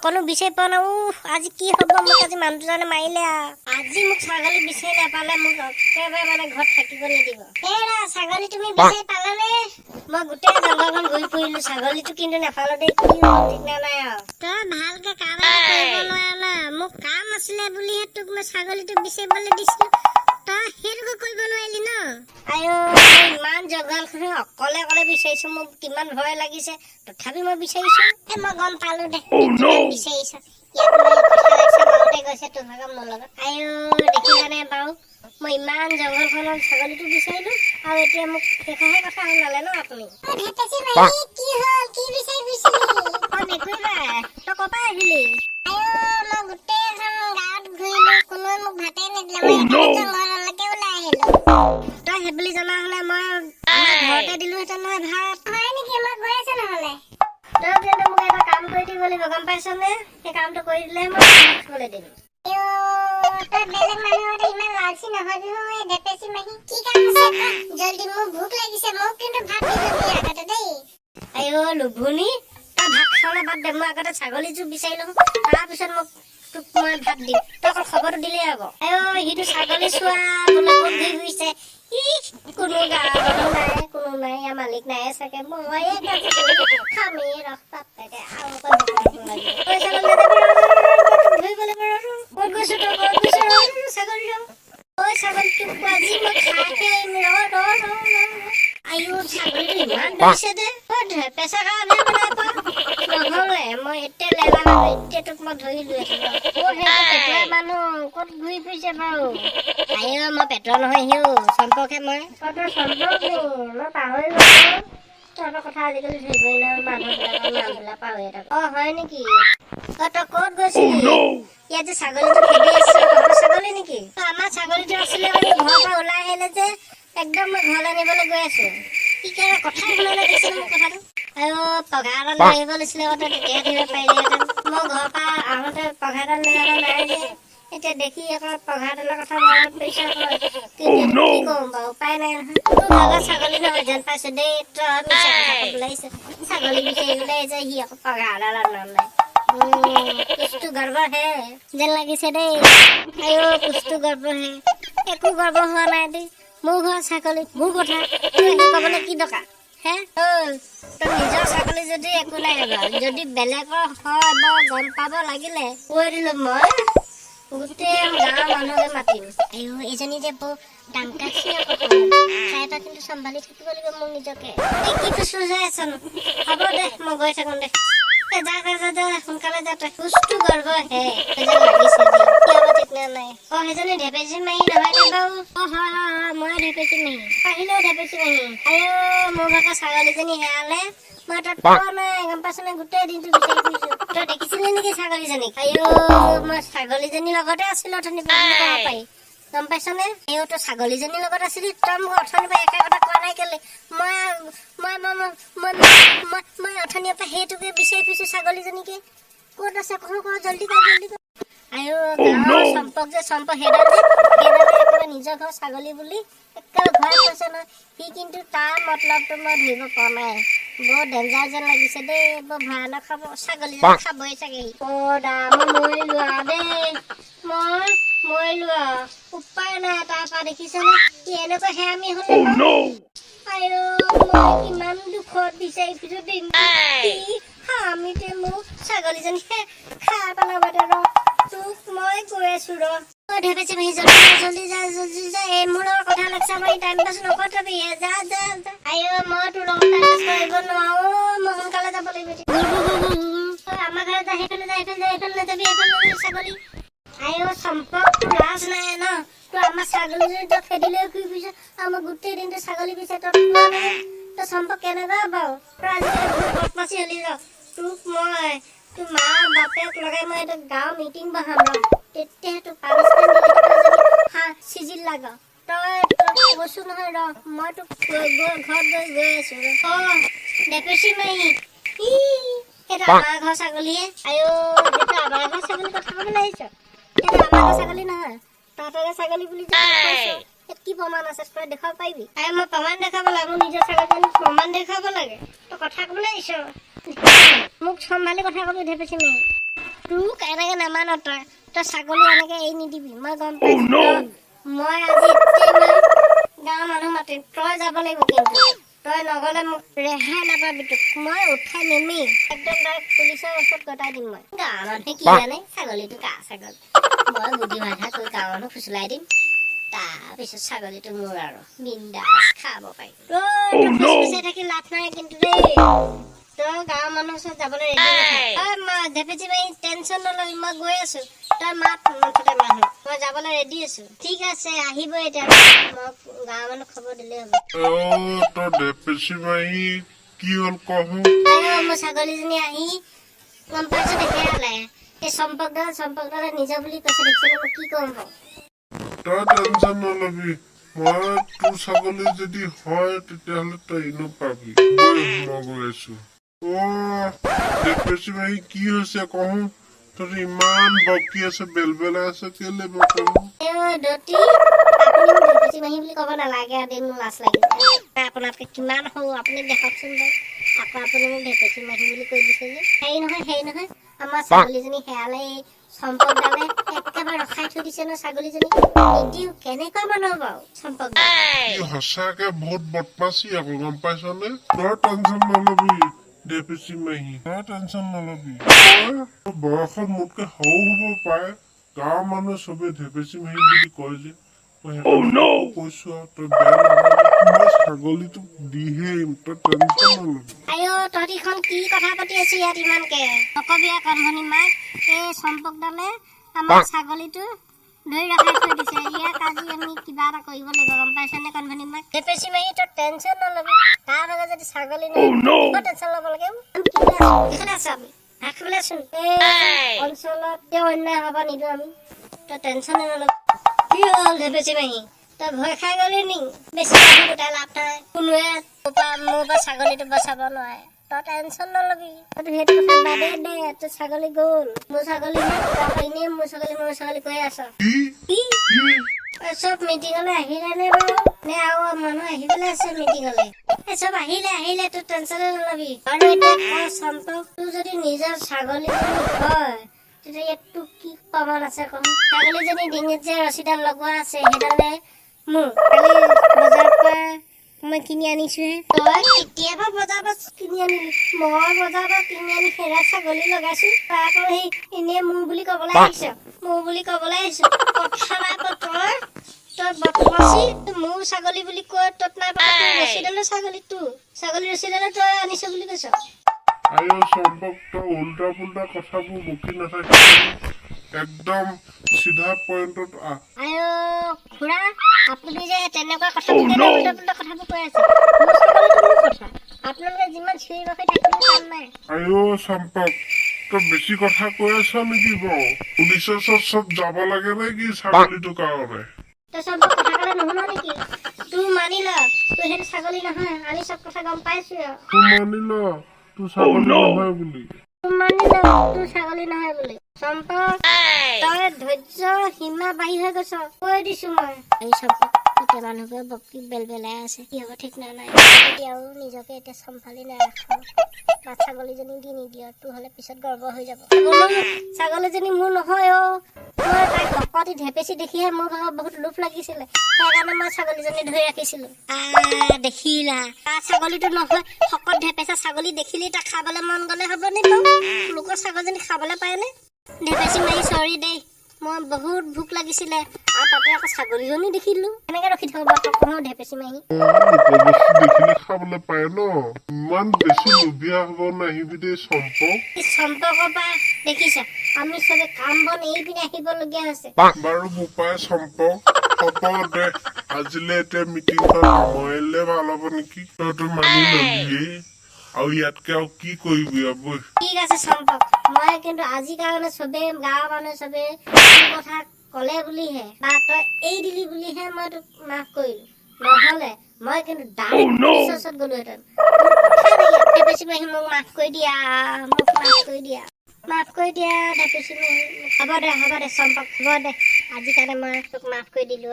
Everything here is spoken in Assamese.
অকণো বিচাৰি পোৱা নাই। উফ, আজি কি হ'ব? মোক আজি মানুহজনে মাৰিলে আৰু। আজি মোক ছাগলী বিচাৰি নাপালে মোক একেবাৰে মানে ঘৰত থাকিব নিদিব। হেৰা ছাগলী, তুমি বিচাৰি পালানে? মই গোটেই জংঘলখন ঘূৰি ফুৰিলো, ছাগলীটো কিন্তু নাপালো দেই। কি হ'ল ঠিক নাই আৰু। তই ভালকে কাম এটা কৰিব নোৱাৰ না? মোক কাম আছিলে বুলিহে তোক মই ছাগলীটো বিচাৰিবলৈ দিছিলো, তই সেইটোকো কৰিব নোৱাৰিলি ন? আইঅ, মই ইমান জংঘলখন অকলে অকলে বিচাৰিছো, মোক কিমান ভয় লাগিছে, তথাপি মই বিচাৰিছো। এ, মই গম পালো দে, কিমান বিচাৰিছ। ইয়াত মই কথা লাগিছে, মাৰোতে গৈছে তোৰ ভাগৰ মোৰ লগত। আইঅ, দেখিলানে বাৰু, মই ইমান জংঘলখনত ছাগলীটো বিচাৰিলো আৰু এতিয়া মোক সেইষাৰহে কথা শুনালে ন আপুনি? কি হ'ল? কি বিচাৰি ফুৰিছিলি? অ মেকুৰী বাই, তই ক'ৰ পৰা আহিলি? আইঅ, মই গোটেইখন গাঁৱত ঘূৰিলো, কোনোৱে মোক ভাতেই নিদিলে, মই সেইকাৰণে জংঘললৈকে ওলাই আহিলো। তই সেইবুলি জনা হলে মই আমাৰ ঘৰতে দিলোহেঁতেন নহয় ভাত। হয় নেকি? মই গৈ আছো নহ'লে। তই কিন্তু মোক এটা কাম কৰি দিব লাগিব, গম পাইছনে? সেই কামটো কৰি দিলেহে মই ভাত খাবলৈ দিম। আইঅ, তই বেলেগ মানুহৰ ইমান লালচি নহবি ঐ ডেপেচি মাহী। কি কাম আছে ক জলদি, মোৰ ভোক লাগিছে। মোক কিন্তু ভাত নিদিবি আগতে দেই। আইঅ লোভনী, তই ভাত খাবলৈ বাদ দে, মই আগতে ছাগলীযোৰ বিচাৰি লওঁ, তাৰপিছত মোক তোক মই ভাত দিম। তই অকল খবৰটো দিলেই হ'ব। আইঅ, সিটো ছাগলী চোৱা বোলে ক'ত ঘূৰি ফুৰিছে। ই কোনো গাঁৱৰ মানুহ নাই, কোনো নাই, ইয়াৰ মালিক নাই চাগে। ময়ে খামেই ৰস বাপেকে, আৰু অকণ ভোক লাগিব। ঐ ছাগলী, নাযাবি, ৰ, ৰ, ৰ, ৰ, তোক ধৰিব লাগিব, ৰ, ৰ। ক'ত গৈছ তই? ক'ত গৈছ? ৰ, ৰ, ছাগলী ৰ। ঐ ছাগলী, তোক আজি মই খাই এৰিম, ৰ ৰ ৰ ৰ ৰ। আইঅ, ছাগলীটো ইমান ধৰিছে দে। ঐ ঢেপেচা কাৰণেহে মই নাই পোৱা, নহ'লে মই এতিয়া লেলা মানুহ, এতিয়া তোক মই ধৰিলো। ক'ত সেইটো পেটুৱা মানুহ ক'ত ঘূৰি ফুৰিছে বাৰু? আইঅ, মই পেটুৱা নহয় সিও, চম্পকহে মই। অ তই চম্পক নি? মই পাহৰি গলো। তহঁতৰ কথা আজিকালি ধৰিবই নোৱাৰো, মানুহবিলাকৰ নামবিলাক পাহৰিয়ে থাকো। অ হয় নেকি? অ তই ক'ত গৈছিলি? ইয়াত যে ছাগলীটো খেদি আছে, তহঁতৰ ছাগলী নেকি? অ, আমাৰ ছাগলীটো আছিলে মানে ঘৰৰ পৰা ওলাই আহিলে যে, একদম মই ঘৰলৈ আনিবলৈ গৈ আছো। কি কেনে কথাই শুনা নাই, দেখিছিলো মোৰ কথাটো। আইঅ, পঘা এডাল লৈ আহিব লাগিছিলে আকৌ, তই তেতিয়াহে ধৰিব পাৰিলিহেঁতেন। মই ঘৰৰ পৰা আহোঁতে পঘা এডাল লৈ অহা নাই যে, এতিয়া দেখি আকৌ পঘা এডালৰ কথা মনত পৰিছে আকৌ। কিন্তু কি কম বাৰু, উপায় নাই নহয়। তোৰ ভাগৰ ছাগলী নহয় যেন পাইছো দেই। তই মিছা কথা ক'বলৈ আহিছ। ছাগলী বিচাৰিবলৈ আহিছে সি, আকৌ পঘা এডালৰ নাম নাই। कुछ तो गड़बड़ है যেন লাগিছে দেই। আইঅ, कुछ तो गड़बड़ है। একো গড়বড় হোৱা নাই দেই। মোৰ ঘৰৰ ছাগলী, মোৰ কথা তোৰ একো ক'বলৈ কি দৰকাৰ হে? ঐ, তই নিজৰ ছাগলী যদি একো নাই বাৰু, যদি বেলেগৰ হয় বাৰু গম পাব লাগিলে কৈ দিলো, মই গোটেই গাঁৱৰ মানুহকে মাতিম। আইঅ, এইজনী যে বৰ ডাংকাচি আকৌ, তাইৰ পৰা কিন্তু চম্ভালি থাকিব লাগিব মোক নিজকে। এই কি ফুচফুচাই আছনো? হ'ব দে, মই গৈ থাকো দে। এ যা যা যা যা, সোনকালে যা তই। कुछ तो गड़बड़ है যেন লাগিছে দেই, কি হ'ব ঠিক নাই। অ সেইজনী ঢেপেচি মাহী নহয়নে বাৰু? অ হয় হয় হয়, মই ঢেপেচি মাহী আহিলেও ঢেপেচি মাহী। আইঅ, মোৰ ভাগৰ ছাগলীজনী হেৰালে, মই তাত পোৱা নাই, গম পাইছনে? গোটেই দিনটো বিচাৰি ফুৰিছো। তই দেখিছিলি নেকি ছাগলীজনীক? আইঅ, মই ছাগলীজনীৰ লগতে আছিলো অথনি পৰা বুলি ক'ব পাৰি, গম পাইছনে? আইঅ, তই ছাগলীজনীৰ লগত আছিলি? তই মোক অথনিৰ পৰা একে কথা কোৱা নাই কেলে? মই মই মই মই মই মই মই অথনিৰ পৰা সেইটোকে বিচাৰি ফুৰিছো, ছাগলীজনীকে। ক'ত আছে ক ক, জল্দি কৰ, জল্দি কৰ। আইঅ, গাঁৱৰ চম্পক যে চম্পক, সেইডাল যে সেইডালে একেবাৰে নিজৰ ঘৰৰ ছাগলী বুলি একেবাৰে ঘৰত কৈছে নহয় সি। কিন্তু তাৰ মতলবটো মই ধৰিব পৰা নাই। বৰ ডেঞ্জাৰ যেন লাগিছে দেই, বৰ ভয়ানক। খাব ছাগলীজনী, খাবই চাগে সি। অ দা, মই মৰিলো আৰু দেই, মই মৰিলো আৰু, উপায় নাই। তাৰপৰা দেখিছনে সি এনেকুৱা হেৰামি হ'লে। আইঅ, মই কিমান দুখত বিচাৰি ফুৰিছো দিনটো, কি হামিতে মোক ছাগলীজনী খাই পেলাব দে। ৰ, তোক মই গৈ আছো ৰ। অ ঢেপেচি মাহী, জলদি যা, জলদি যা, জলদি যা। এই মোৰ লগত কথা লাগছে, মই টাইম পাছ নকৰাবি, যা যা যা। আইঅ, মই তোৰ লগত টাইম পাছ কৰিব নোৱাৰো, মই সোনকালে যাব লাগিব এতিয়া। ঐ, আমাৰ ঘৰত যা, সেইফালে যা, সেইফালে যা, সেইফালে নাযাবি, সেইফালে নাযাবি ছাগলী। আইঅ চম্পক, তোৰ লাজ নাই ন? তোৰ আমাৰ ছাগলীজনী তই খেদি লৈ ঘূৰি ফুৰিছ আৰু মই গোটেই দিনটো ছাগলী বিচাৰি তই পোৱা নাই। তই চম্পক কেনেকুৱা বাৰু? তই আজিকালি বহুত বদমাচি হলি। ৰ, তোক মই তোৰ মা বাপেক লগাই মই এটা গাঁও মিটিং বহাম ৰ, তেতিয়াহে তোক পানিচমেণ্ট দিলে তই যদি হা চিজিল লাগ। তই তই কৈছো নহয়, ৰ, মই তোক ঘৰত গৈ গৈ আছো ৰ। অ ডেপেচি মাহী, ই সেইটো আমাৰ ঘৰ ছাগলীয়ে। আইঅ, সেইটো আমাৰ ঘৰ ছাগলী কথা ক'বলৈ আহিছ? সেইটো আমাৰ ঘৰ ছাগলী নহয়, তহঁতৰে ছাগলী বুলি যে কৈছ, ইয়াত কি প্ৰমাণ আছে? তই দেখুৱাব পাৰিবি? আই, মই প্ৰমাণ দেখাব লাগে? মোৰ নিজৰ ছাগলীজনী প্ৰমাণ দেখুৱাব লাগে? তই কথা ক'বলৈ আহিছ? মোক চম্ভালি কথা কবি ঢেপেচি মাহী। তোক এনেকে নামান। তই তই ছাগলী এনেকে এৰি নিদিবি, মই গম পাইছো। মই আজি এতিয়াই মই গাঁৱৰ মানুহ মাতিম, তই যাব লাগিব। কিন্তু তই নগলে মোক ৰেহাই নাপাবি। তোক মই উঠাই নিমেই একদম, তই পুলিচৰ ওচৰত গতাই দিম মই। গাঁৱৰ মানুহে কি জানে ছাগলীটো কাৰ ছাগলী? মই বুদ্ধি বাধা কৰি গাঁৱৰ মানুহ ফুচুলাই দিম, তাৰপিছত ছাগলীটো মোৰ আৰু বিন্দাছ খাব পাৰিম। তই থাকি লাভ নাই কিন্তু দেই। তই গাঁৱৰ মানুহৰ ওচৰত যাবলৈ ৰেডি। ঢেপেচি মাহী, টেনচন নলবি, মই গৈ আছো। তই মাত মুঠতে মানুহ, মই যাবলৈ ৰেডি আছো। ঠিক আছে, আহিব এতিয়া। মই গাঁৱৰ মানুহক খবৰ দিলেই হ'ব। অ, তই ঢেপেচি মাহী, কি হ'ল কহো? আইঅ, মোৰ ছাগলীজনী আহি গম পাইছো দেখিয়ালে। এই চম্পকডাল, চম্পকডালে নিজৰ বুলি কৈছে, দেখিছেনে? মই কি ক'ম বাৰু? তই টেনচন নলবি। মই তোৰ ছাগলী যদি হয়, তেতিয়াহ'লে তই এনেও পাবি। বৈ, মই গৈ আছো। অ ঢেপেচি মাহী, কি হৈছে কহো? তই ইমান বকি আছে, বেলবেলাই আছে কেলে বাৰু কহো? দতি, আপুনি মোক ঢেপেচি মাহী বুলি ক'ব নালাগে আৰু দেই, মোৰ লাজ লাগিছে। আপোনাতকৈ কিমান সৰু আপুনি দেখকচোন বাৰু। আকৌ আপুনি মোক ঢেপেচি মাহী বুলি কৈ দিছে যে। হেৰি নহয়, হেৰি নহয়, আমাৰ ছাগলীজনী হেৰালে। এই চম্পকডালে একেবাৰে ৰখাই থৈ দিছে ন ছাগলীজনী, নিদিওঁ। কেনেকুৱা মানুহ বাৰু চম্পকডাল? ই সঁচাকে বহুত বদমাচি আকৌ, গম পাইছনে? তই টেনচন নলবি ঢেপেচি মাহী, তই টেনচন নলবি। তই বয়সত মোতকে সৰু হ'ব পাৰে, গাঁৱৰ মানুহে চবে ঢেপেচি মাহী বুলি কয় যে, মই সেইকাৰণে কৈছো আৰু তই বেয়া নাপাবি। মই ছাগলীটোক দিহে আহিম, তই টেনচন নলবি। আইঅ, তহঁতিখন কি কথা পাতি আছ ইয়াত ইমানকে? নকবি আৰু কণভনী মাক, এই চম্পকডালে আমাৰ ছাগলীটো ধৰি ৰখাই থৈ দিছে। ইয়াক আজি আমি কিবা এটা কৰিব লাগিব, গম পাইছনে কণভনী মাক? ঢেপেচি মাহী, তই টেনচন নলবি। তাৰ ভাগত যদি ছাগলী নহয়, কিয় টেনচন ল'ব লাগে? আমি কি আছো, আছো, আমি ভাত খাবলৈ আছো। এই অঞ্চলত কিয় অন্যায় হ'ব নিদিওঁ আমি, তই টেনচনে নলবি। কি হ'ল ঢেপেচি মাহী, তই ভয় খাই গলি নি? বেছি মানুহ গোটাই লাভ নাই, কোনোৱে মোৰ পৰা ছাগলীটো বচাব নোৱাৰে। তই টেনচন নলবি। তই সেইটো কথা বাদে দে, তোৰ ছাগলী গ'ল, মোৰ ছাগলীহে। তই এনেই মোৰ ছাগলী, মোৰ ছাগলী কৈ আছ। কি? কি? কি? এই চব মিটিঙলৈ আহিলে নে বাৰু, নে আৰু মানুহ আহিবলৈ আছে মিটিঙলৈ? এই চব আহিলে, আহিলে, তোৰ টেনচনে নলবি। আৰু এতিয়া ক চম্পক, তোৰ যদি নিজৰ ছাগলীজনী হয়, তেতিয়া ইয়াত তোৰ কি প্ৰমাণ আছে কম? ছাগলীজনী ডিঙিত যে ৰছীডাল লগোৱা আছে, সেইডালে মোৰ কালি বজাৰৰ পৰা মই কিনি আনিছোহে। তই কেতিয়াবা বজাৰৰ পৰা কিনি আনিলি, মই বজাৰৰ পৰা কিনি আনি সেৰা ছাগলী লগাইছো। তই আকৌ সেই এনেই মোৰ বুলি ক'বলৈ আহিছ, মোৰ বুলি ক'বলৈ আহিছ। কথা নাই ক তই, তই বদমাচি, মোৰ ছাগলী বুলি কৈ তত নাই পাতা। তোৰ ৰছীডালো ছাগলী, তোৰ ছাগলী ৰছীডালো তই আনিছ বুলি কৈছ। আইঅ চম্পক, তই উল্টা পুল্টা কথাবোৰ বকি নাথাকিবি, একদম চিধা পইণ্টত আহ। আইঅ খুৰা, আপুনি যে তেনেকুৱা কথাবোৰ কেনে উল্টা পুল্টা কথাবোৰ কৈ আছে? মোৰ ছাগলীটো মোৰ কথা, আপোনালোকে যিমান চিঞৰি বাখৰি থাকিলেও কাম নাই। আইঅ চম্পক, তই বেছি কথা কৈ আছ নেকি বাৰু? পুলিচৰ ওচৰত চব যাব লাগে নে কি ছাগলীটোৰ কাৰণে? তই চব কথা ক'লে নুশুন নেকি? তোৰ মানি ল, তোৰ সেইটো ছাগলী নহয়, আমি চব কথা গম পাইছো আৰু। তোৰ মানি ল, তোৰ ছাগলী নহয় বুলি। তোৰ মানি ল, তোৰ ছাগলী নহয় বুলি। চম্পক, তই ধৈৰ্য সীমা বাঢ়ি হৈ গৈছ, কৈ দিছো মই। এই চম্পক, গোটেই মানুহবোৰে বকি বেলবেলাই আছে, কি হ'ব ঠিক নাই। নাই এতিয়াও নিজকে এতিয়া চম্ভালি নাৰাখো বা ছাগলীজনী দি নিদিয়, তোৰ হ'লে পিছত গৰ্ব হৈ যাব। বোলো ছাগলীজনী মোৰ নহয় অ'। মই তাইক ভকতি ঢেপেচি দেখিহে মোৰ ভাগত বহুত লোভ লাগিছিলে, সেইকাৰণে মই ছাগলীজনী ধৰি ৰাখিছিলো। আহ, দেখিলা, তাৰ ছাগলীটো নহয়। শকত ঢেপেচা ছাগলী দেখিলেই তাক খাবলৈ মন গ'লে হ'বনে বাৰু? লোকৰ ছাগলীজনী খাবলৈ পায়নে? ঢেপেচি মাহী, চৰি দেই, মই বহুত ভোক লাগিছিলে আৰু তাতে আকৌ ছাগলীজনী দেখিলো। কেনেকে ৰখি থাকো বাৰু কওঁ ঢেপেচি মাহী? লোকৰ বস্তু দেখিলে খাবলৈ পায় ন? ইমান বেছি লোভীয়া হ'ব নাহিবি দেই চম্পক। এই চম্পকৰ পৰা দেখিছা, আমি চবে কাম বন এৰি পিনে আহিবলগীয়া হৈছে। বাৰু বোপাই চম্পক, হ'ব দে, আজিলে এতিয়া মিটিংখন সামৰিলে ভাল হ'ব নেকি? তইতো মানি ললিয়েই আৰু, ইয়াতকে আৰু কি কৰিবি আৰু, বৈ। ঠিক আছে চম্পক, মই কিন্তু আজিৰ কাৰণে চবে গাঁৱৰ মানুহে চবে তোৰ কথা ক'লে বুলিহে বা তই এৰি দিলি বুলিহে মই তোক মাফ কৰিলো, নহ'লে মই কিন্তু ডাইৰেক্ট পুলিচৰ ওচৰত গ'লোহেঁতেন। তোৰ কথা নাই ইয়াত। ঢেপেচি মাহী, মোক মাফ কৰি দিয়া, মোক মাফ কৰি দিয়া, মাফ কৰি দিয়া ঢেপেচি মাহী। হ'ব দে, হ'ব দে চম্পক, হ'ব দে, আজিৰ কাৰণে মই তোক মাফ কৰি দিলো।